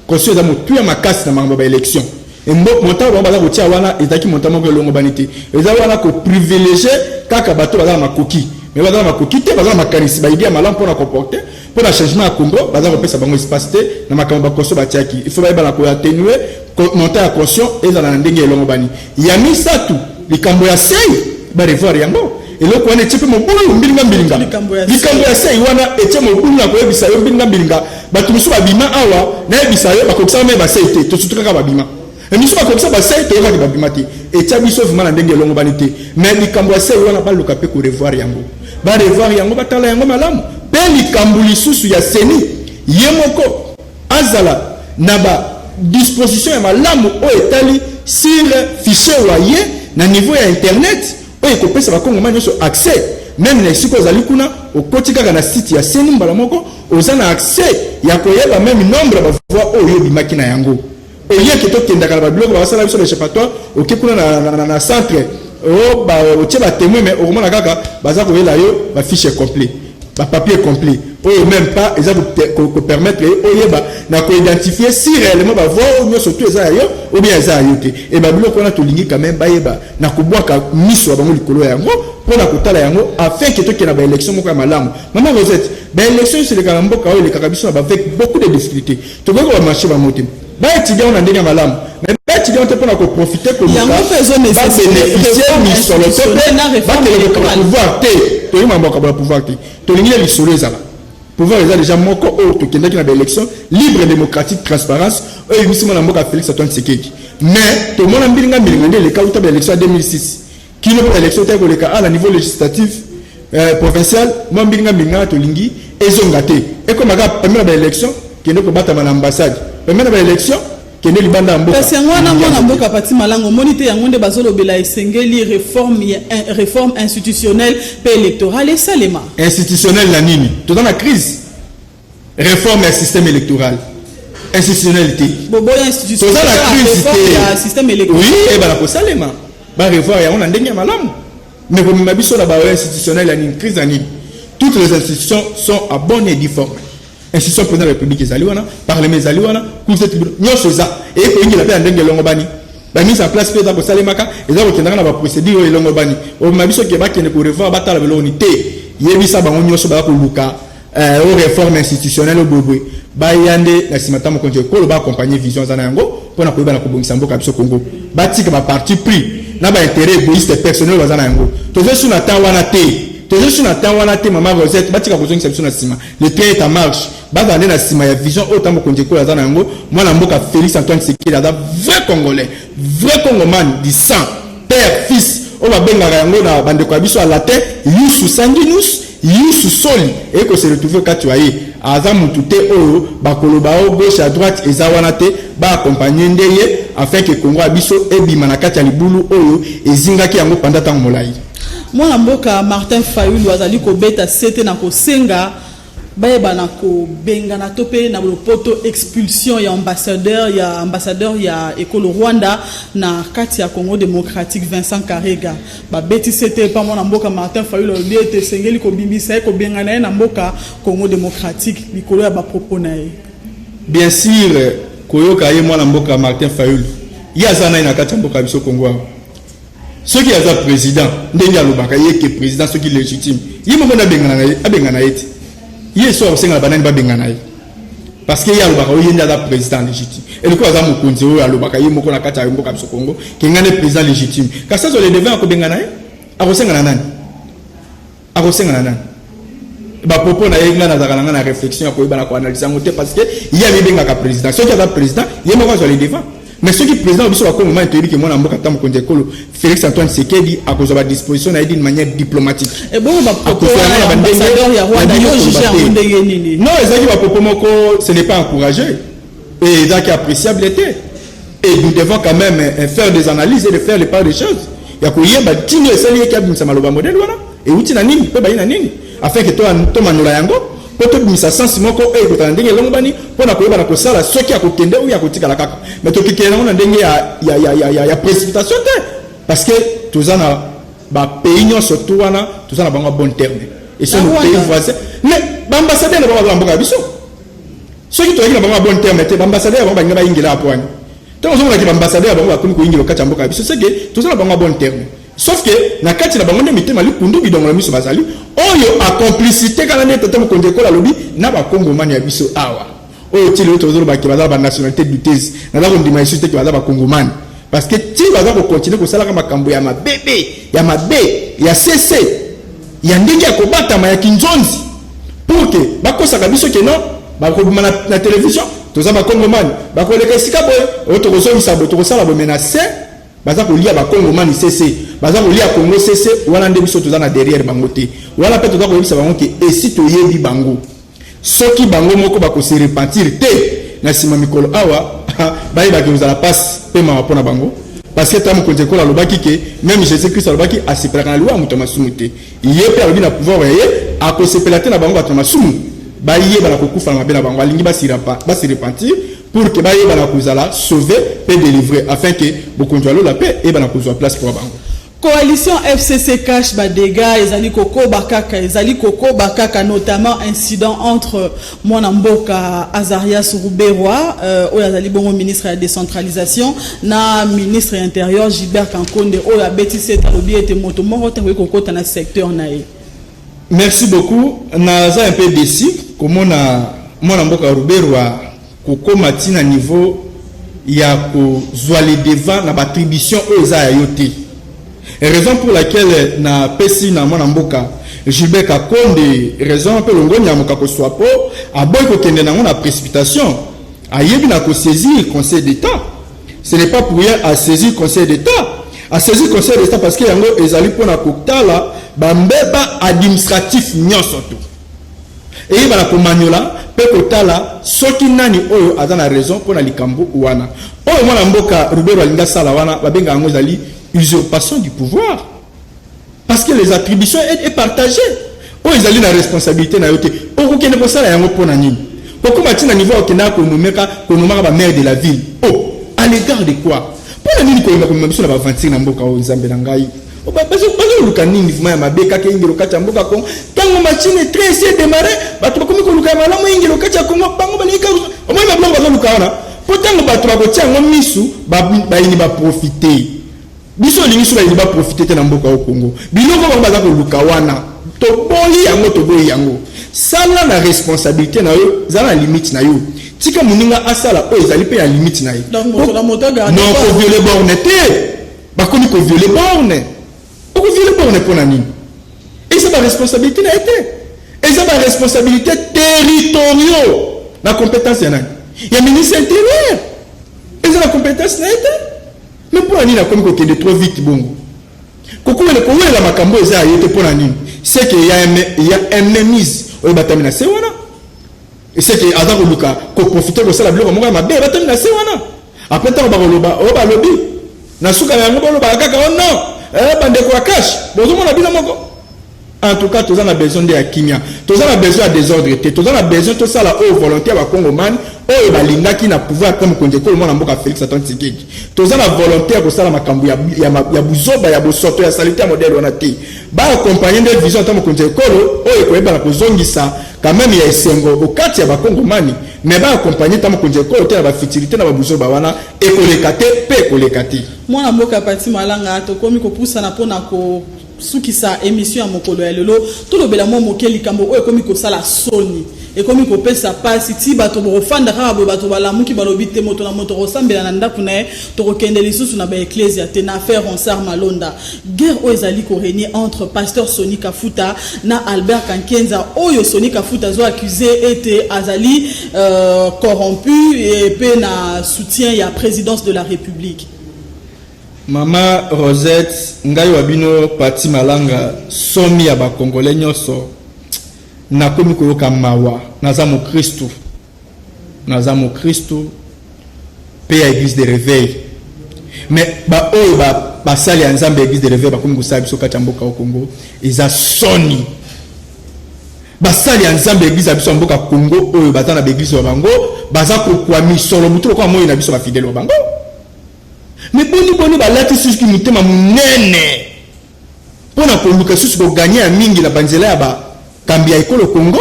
Caution eza motuya makasi na makambo ya baélection. Montant bango baza kotia wana ezalaki montant moko elongobani te. Eza wana koprivilégier kaka bato baza na makoki, mais baza na makoki te, baza na makanisi, baidée ya malamu mpona koporter mpona changement ya Congo, baza kopesa bango espace te na makambo bacaution batiaki. Il faut bayeba na koatténuer montant ya caution, ezala na ndenge elongobani. Ya misato, likambo ya CENI, barevoir yango. Eloko wana etie mpe mobulu, mbilinga mbilinga. Likambo ya Likambo ya CENI wana etie mobulu na koyebisa yo, mbilinga mbilinga. Bato mosusu babima awa, nayebisa yo, bakokisaka me basei te, tosutu kaka babima. Misu bakokisa basei, toyokaki babima te. Etia biso vraiment na ndenge elongobani te. Mais likambo ya CENI wana, baluka mpe korevoir yango, barevoir yango, batala yango malamu. Mpe likambo lisusu ya CENI, ye moko azala na badisposition ya malamu oyo etali sur fichier wa ye na niveau ya internet, oyo ekopesa bakongoma nyonso accès. Même na esika ozali kuna, okoti kaka na site ya CENI, mbala moko oza na accès ya koyeba même nombre ya bavoix oyo ebimaki na yango. Oyeke tokendaka na babiloko bakasala biso baéchappatoire, oke kuna na centre, otie batémoin, mais okomona kaka baza koyela yo bafiche complet, bapapier complet. Oyo même pas eza kopermettre ye oyeba na koidentifier si réellement bavoix oyo nyonso to eza ya yo ou bien eza ya yo te. E babiloko wana tolingi quand même bayeba na kobwaka miso ya bango likolo ya yango mpona kotala yango, afin ke tokende na baélection moko ya malamu. Mama Rosette, baélection nyonso elekaka na mboka oyo elekaka biso na avec beaucoup de difficulté. Tokoki kobamarché bango te, baétudiant na ndenge ya malamu, mais baétudiant te mpona koprofiter koluka babénéficie misolo to mpe bakende kokaba pouvoir te. Tolingi makambo ya kokabola pouvoir te, tolingi nde lisolo ezala. Pouvoir eza déjà moko oyo tokendaki na baélection libre, démocratique, transparence, oyo ebimisi mwana mboka Félix Antoine Tshisekedi. Mais tomona mbilinga mbilinga nde eleka uta baélection ya 2006 kino mpo baélection otaki koleka a na niveau législatif, provincial. Mwa mbilinga mbilinga tolingi ezonga te, ekomaka pembe na baélection, kende kobatama na ambassade, pembe na baélection, kende libanda ya mboka. Kasi yango wana, mwana mboka Pati Malango, omoni te yango nde bazolobela esengeli réforme institutionnelle mpe électorale esalema? Institutionnelle na nini? Toza na crise. Réforme ya système électoral, institutionnel te. Boboya institutionnel? Toza na crise te. Ya système électoral. Oui, eyebana kosalema, barevoir yango na ndenge ya malamu, mais komema biso na baoyo institutionnel ya nini? Crise ya nini? Toutes les institutions sont à bonne et due forme. Institution président de la République ezali wana, parlement ezali wana, cour de tribunal nyonso eza eye koyingela mpe na ndenge elongo bani. Bamise en place mpe eza kosalemaka, eza kokendaka na baprocédure oyo elongo bani. Omema biso ke bakende korevoir, batala biloko ni te. Yebisa bango nyonso baza koluka o réforme institutionnelle boyeboye, baya nde na nsima ta mokonzi ekolo, baaccompagne vision aza na yango mpona koyeba na kobongisa mboka ya biso Congo. Batika baparti pris na baintérêt égoïste personnel baza na yango. Toza su na temps wana te, toza su na temps wana te, mama Rosette. Batika kozongisa biso na nsima. Le train est en marche. Bazala nde na nsima ya vision oyo ta mokonzi ekolo aza na yango. Mwana mboka Félix Antoine Tshisekedi aza vrai Congolais, vrai Congoman du sang, père, fils, oyo babengaka yango na bandeko ya biso ya latin ius sanguinis, ius soli. Eye kose retrouver kati ya ye. Aza mutu te oyo bakoloba o gauche à droite, eza wana te. Baaccompagne nde ye afin ke Kongo ya biso ebima na kati ya libulu oyo ezingaki yango panda ntango molai. Mwana mboka Martin Fayulu azali kobeta sete na kosenga bayeba na kobengana to mpe na lopoto expulsion ya ambassadeur ya ekolo Rwanda na kati ya Congo démocratique, Vincent Karega. Babeti sete epa mwana mboka Martin Fayulu, alobi ete esengeli kobimbisa ye, kobengana ye na mboka Congo démocratique likolo ya bapropos na ye. Bien sûr, koyoka ye mwana mboka Martin Fayulu, ye aza nai na kati ya mboka ya biso Kongo awa. Soki aza président ndenge alobaka ye ke président, soki légitime, ye moko nde abengana ye te. Ye so akosengana banani babengana ye? Parce que ye alobaka oyo ye nde aza président légitime. Eloko aza mokonzi oyo alobaka ye moko na kati ya mboka biso Kongo ke ngai nde président légitime, kasi azwa le devant akobengana ye, akosengana nani? Akosengana nani? Bapropos na ye, ngai nazalaka na ngai na réflexion ya koyeba na koanalyse yango te, parce que ye amibengaka président. Soki aza président, ye moko azwa le devant. Mais soki président wa biso bakongomani, toyebi ke mwana mboka ata mokonzi ekolo Félix Antoine Tshisekedi akozwa badisposition na ye d'une manière diplomatique. Ebongo bapropos wana ya ambassadeur ya Rwanda, yo juge yango ndenge nini? Non, ezalaki bapropos moko, ce n'est pas encouragé et ezalaki appréciable te. Et nous devons quand même faire des analyses et de faire les part des choses ya koyeba ntina esali eke abimisa maloba modèle wana, euti na nini mpe bayi na nini, afin ke tomanola yango mpo tobimisa sens moko oyo ekotala ndenge elongo bani mpona koyeba na kosala soki akokende oyo akotikala kaka. Mais tokekende yango na ndenge ya précipitation te, parce que toza na bapays nyonso to wana toza na bango ya bon terme et sont nos pays voisins. Mais baambassadeur na bango baza na mboka ya biso. Soki tozalaki na bango ya bon terme te, baambassadeur ya bango balinga bayingela apo wani? Ntango ozomonaki baambassadeur ya bango bakomi koyingela kati ya mboka ya biso, c'est que toza na bango ya bon terme. Sauf que na kati na bango nde mitema likundu, bidongo na miso bazali oyo acomplicité kaka nde tata mokonzi ekolo alobi na bakongomani ya biso awa oyo ti lelo tozolobaki baza banationalité douteuse. Naza kondima lisusu te ke baza bakongomani, parce que ti baza kocontinue kosalaka makambo ya mabebe, ya mabe, ya sese, ya ndenge ya kobatama ya kinzonzi, pour ke bakosaka biso ke non, bakobima na télévision, toza bakongomani, bakoleka esika boye oyo, tokozongisa boye, tokosala boye, mais na se baza kolia bakongomani cc, baza kolia Kongo cc. Wana nde biso toza na derrière bango te. Wana mpe toza koyebisa bango ke esi toyebi bango. Soki bango moko bakose repentir te na nsima mikolo awa, bayebaki kozala mpasi mpe mawa mpo na bango, parce que ta mokonzi ekolo alobaki ke même Jésus Christ alobaki asepelaka na liwa ya moto ya masumu te. Ye mpe alobi na pouvoir ya ye akosepela te na bango bato ya masumu bayeba na kokufa na mabe na bango. Alingi base repentir pour ke bayeba na kozala sauvé mpe délivré, afin ke bokonzi ya lola mpe eyeba na kozwa place mpo bango. Coalition FCC CACH, badégâts ezali kokoba kaka, ezali kokoba kaka, notamment incident entre mwana mboka Azarias Ruberwa, oyo azali bongo ministre ya décentralisation, na ministre intérieur Gilbert Kankonde, oyo abetisi ete, alobi ete moto moko te akoki kokota na secteur na ye. Merci beaucoup. Naza un peu déçu komona mwana mboka Ruberwa kokóma ntina niveau ya kozwa le devant na baattribution oyo eza ya yo te, raison pour laquelle napesi na mwana mboka Gilbert Kankonde raison mpe longoni ya moka kozwa mpo aboyi kokende nango na précipitation. Ayebi na kosaisir Conseil d'État. Ce n'est pas pour rien asaisir Conseil d'État. Asaisir Conseil d'État parce que yango ezali mpona kotala bambeba administratif nyonso to eyebana komanyola mpe kotala soki nani oyo aza na raison mpona likambo wana. Oyo mwana mboka Ruberwa alingi asala wana, babengaka yango ezali usurpation du pouvoir, parce que les attributions est partagée. Oyo ezali na responsabilité na yo te, okokende kosala yango mpona nini? Kokóma ntina niveau okendaka konomaka bamaire de la ville, oh, à l'égard de quoi? Mpona nini koyeba komema biso na baaventure na mboka oyo? Nzambe na ngai, bazoluka nini vraiment ya mabe kaka eyingelo kati ya mboka Kongo? Ntango machine train esi edémarrer, bato bakomi koluka ya malamu eyingelo kati ya Kongo. Bango balingi omoi babiloko bazoluka wana, mpo ntango bato bakotia yango misu, bayini baprofiter. Biso olingi so balingi baprofiter te na mboka oyo Kongo. Biloko bango baza koluka wana, toboyi yango, toboyi yango. Sala na responsabilité na yo, zala na limite na yo, tika moninga asala oyo ezali mpe na limite na ye. Non, kovioler borne te. Bakomi kovioler borne. Okovioler borne mpo na nini? Eza baresponsabilité na ye te, eza baresponsabilité territoriaux na compétence ya nani? Ya ministre intérieur. Eza na compétence na ye te, mais mpo na nini akomi kokende trop vite bongo, kokowelela kowelela makambo eza ya ye te? Mpo na nini? C'est que ya mainmise oyo batami na se wana, c'est que aza koluka koprofiter kosala biloko moko ya mabe batami na se wana. Après, ntango bakoloba oyo balobi na suka na yango, bolobaka kaka o non, bandeko ya CACH, bozomona bino moko. En tout cas, toza na besoin nde ya kimia, toza na besoin ya désordre te. Toza na besoin tosala oyo volonté ya bakongomani oyo balingaki na pouvoir comme mokonzi ekolo mwana mboka Félix Antoine Tshisekedi. Toza na volonté ya kosala makambo ya buzoba, ya bosoto, ya saleté ya modèle wana te. Baakompagne nde vision ata mokonzi ekolo oyo ekoyebana kozongisa quand même ya esengo okati ya bakongomani, mais baakompagne ta mokonzi ekolo te na bafutilité, na babuzoba wana. Ekoleka te mpe ekoleka te. Mwana mboka Pati Malanga, tokomi kopusana mpona kosukisa émission ya mokolo ya lelo. Tolobela mwa moke likambo oyo ekomi kosala soni, ekomi kopesa mpasi ti bato bokofanda kaka boye. Bato balamuki, balobi te moto na moto kosambela na ndako na ye, tokokende lisusu na baeklezia te. Na affaire Ronsard Malonda, guerre oyo ezali korégner entre pasteur Soni Kafuta na Albert Kankenza, oyo Soni Kafuta azo accuse ete azali corrompu mpe na soutien ya présidence de la République. Mama Rosette, ngai wa bino Pati Malanga, somi ya bakongole nyonso, nakomi koyoka mawa. Naza mokristu, naza mokristu mpe ya église de réveil, mais baoyo basali ya Nzambe ya église de réveil bakomi kosala biso kati ya mboka ya Congo, eza soni. Basali ya Nzambe ya église ya biso ya mboka Congo oyo baza na baeglise ya bango, baza kokwa misolo motu lokola moi na biso bafidèle wa bango. Mais boni boni balati susu motema monene mpo na koluka susu kogagner ya mingi na banzela ya bakambi ya ekolo Congo,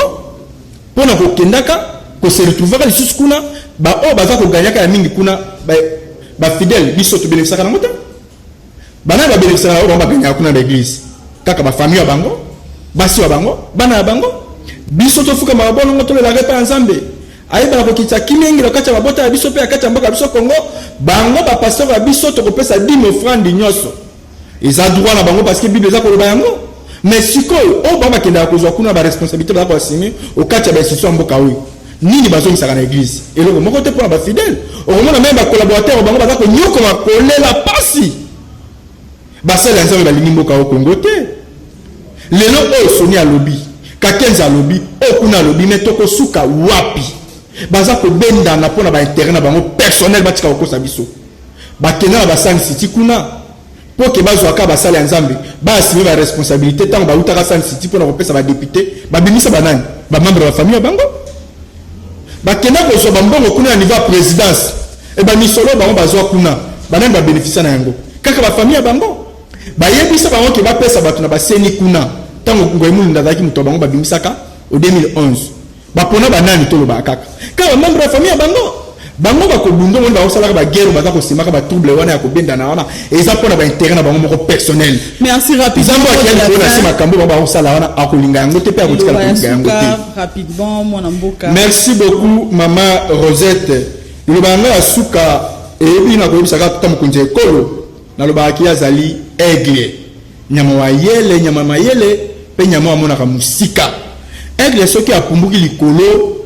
mpo na kokendaka kose retrouvaka lisusu kuna? Baoyo baza koganyaka ya mingi kuna, bafidèle biso tobénéficiaka nango te. Bana babénéficiaka na oyo bango baganyaka kuna na baeglise, kaka bafamille ya bango, basi ya bango, bana ya bango. Biso tofukamaka bolongo, tolelaka epai ya Nzambe ayebaka kokitisa kimia ingila kati ya mabota ya biso mpe ya kati ya mboka ya biso Kongo. Bango bapasteur ya biso, tokopesa dîme, offrande nyonso, eza droit na bango parce que Bible eza koloba yango. Mais sikoyo oyo bango bakendaka kozwa kuna, baresponsabilité baza koassumer okati ya bainstitution ya mboka oyo, nini bazongisaka na église? Eloko moko te. Mpona bafidèle, okomona même bacollaborateur bango baza konyokoma, kolela pasi. Basali ya Nzambe balingi mboka oyo Kongo te. Lelo oyo Soni alobi, Kakenza alobi, oyo kuna alobi, mais tokosuka wapi? Baza kobendana mpona baintérêt na bango personnel. Batika kokosa biso. Bakenda na baSun City kuna mpo ke bazwaka basali ya Nzambe baassumer baresponsabilité. Ntango bautaka Sun City mpona kopesa badéputé, babimisa banani? Bamembre ya bafamille ya bango. Bakenda kozwa bambongo kuna na niveau ya présidence, e bamisolo bango bazwa kuna, banani babénéficia na yango? Kaka bafamille ya bango. Bayebisa bango ke bapesa bato na baseni kuna. Ntango Ngoy Mulunda azalaki moto ya bango, babimisaka o 2011, bapona banani? Tolobaka kaka kaka bamembre ya famille ya bango. Bango bakobunda, omoni bakosalaka baguerre, baza kosemaka batrouble wana ya kobendana wana, eza mpona baintérêt na bango moko personnel. Merci, rapidement. Nzambe akiyaki koyona se makambo bango bakosala wana, akolinga yango te mpe akotikala kolinga yango te. Rapidement, mwana mboka. Merci beaucoup, mama Rosette. Liloba yanga ya suka eyebi na koyebisaka tata mokonzi ya ekolo, nalobaka ye azali aigle, nyama wa yele, nyama mayele mpe nyama amonaka mosika. Aigle soki apumbuki likolo,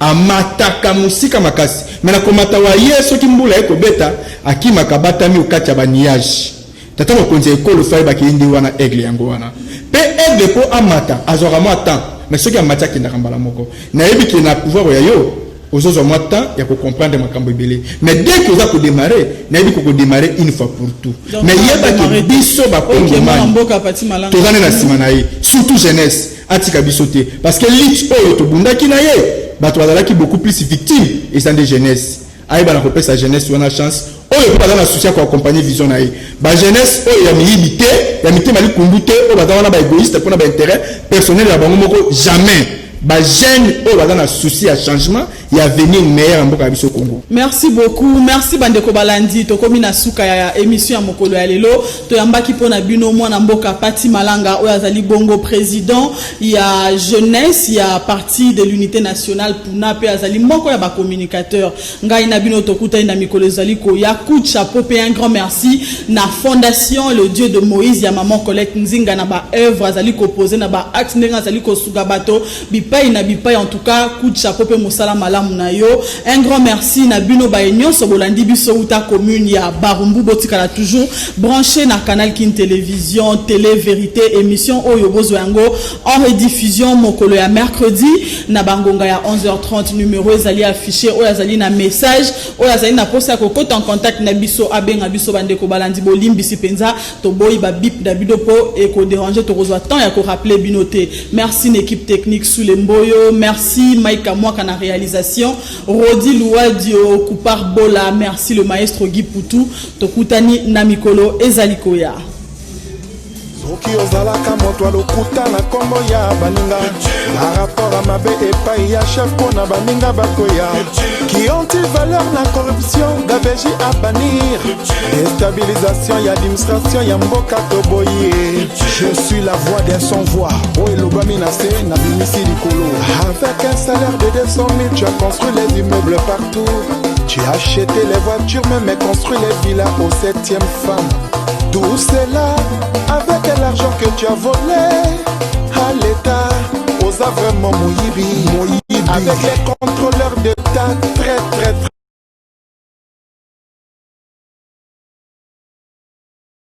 amataka mosika makasi, me na komata wa ye, soki mbula ekobeta, akimaka, batami okati ya banuage. Tata mokonzi ya ekolo so ayebaki ye nde wana aigle yango wana. Mpe aigle mpo amata azwaka mwa temps, mais soki amati, akendaka mbala moko. Nayebi ke na pouvoir ya yo ozozwa mwa temps ya kocomprendre makambo ebele, mais dès que oza kodémarrer, nayebi kokodémarrer une fois pour tout. Mais yebaki biso bakongomani toza nde na nsima na ye, surtout jeunesse, atika biso te, parce que lutte oyo tobundaki na ye, bato bazalaki beaucoup plus victime eza nde jeunesse. Ayeba na kopesa jeunesse wana chance oyo mpe baza na souci ya koaccompagner vision na ye. Bajeunesse oyo ya miyibi te, ya mitema likundu te, oyo baza wana baégoïste mpona baintérêt personnel ya bango moko, jamais. Bajeune oyo baza na souci ya changement, ya avenir meilleur ya mboka ya biso Congo. Merci beaucoup, merci bandeko balandi. Tokomi na suka ya émission ya mokolo ya lelo. Toyambaki mpona bino mwana mboka Pati Malanga, oyo azali bongo président ya jeunesse ya Parti de l'Unité nationale, PUNA, mpe azali moko ya bacommunicateur. Ngai na bino tokutani na mikolo ezali koya. Coup de chapeau mpe un grand merci na Fondation Le Dieu de Moïse ya maman Colette Nzinga, na baœuvre azali kopose, na baacte ndenge azali kosuga bato bipai na bipai. En tout cas, coup de chapeau mpe mosala malamu na yo. Un grand merci na bino baye nyonso bolandi biso uta commune ya Barumbu. Botikala toujours branché na Canal Kin Télévision, Télé Vérité. Émission oyo bozwa yango en rediffusion mokolo ya mercredi na bangonga ya 11h30. Numéro ezali affiché. Oyo azali na message, oyo azali na posa ya kokota en contact na biso, abenga biso. Bandeko balandi, bolimbisi mpenza, toboyi babip na bino mpo ekodéranger, tokozwa temps ya korappeler bino te. Merci na équipe technique Sule Mboyo, merci Mike Amwaka na réalisation, Rodi Louadio Kupar Bola, merci le maestro Guy Poutou. Tokutani na mikolo ezali koya. Soki ozalaka moto ya lokuta na nkombo ya baninga, barapport ya mabe epai ya chef mpo na baninga bakoya, qui anti-valeur na corruption, gabegie à bannir, déstabilisation ya administration ya mboka, toboyi. Je suis la voix d'un sans voix, oyo elobami na se, nabimisi likolo. Avec un salaire de 200 000, tu as construit les immeubles partout, tu as acheté les voitures, même construit les villas aux septième femme. Tout cela avec l'argent que tu as volé à l'État. Oza vraiment moyibi. Moyibi. Avec les contrôleurs d'État, très très très.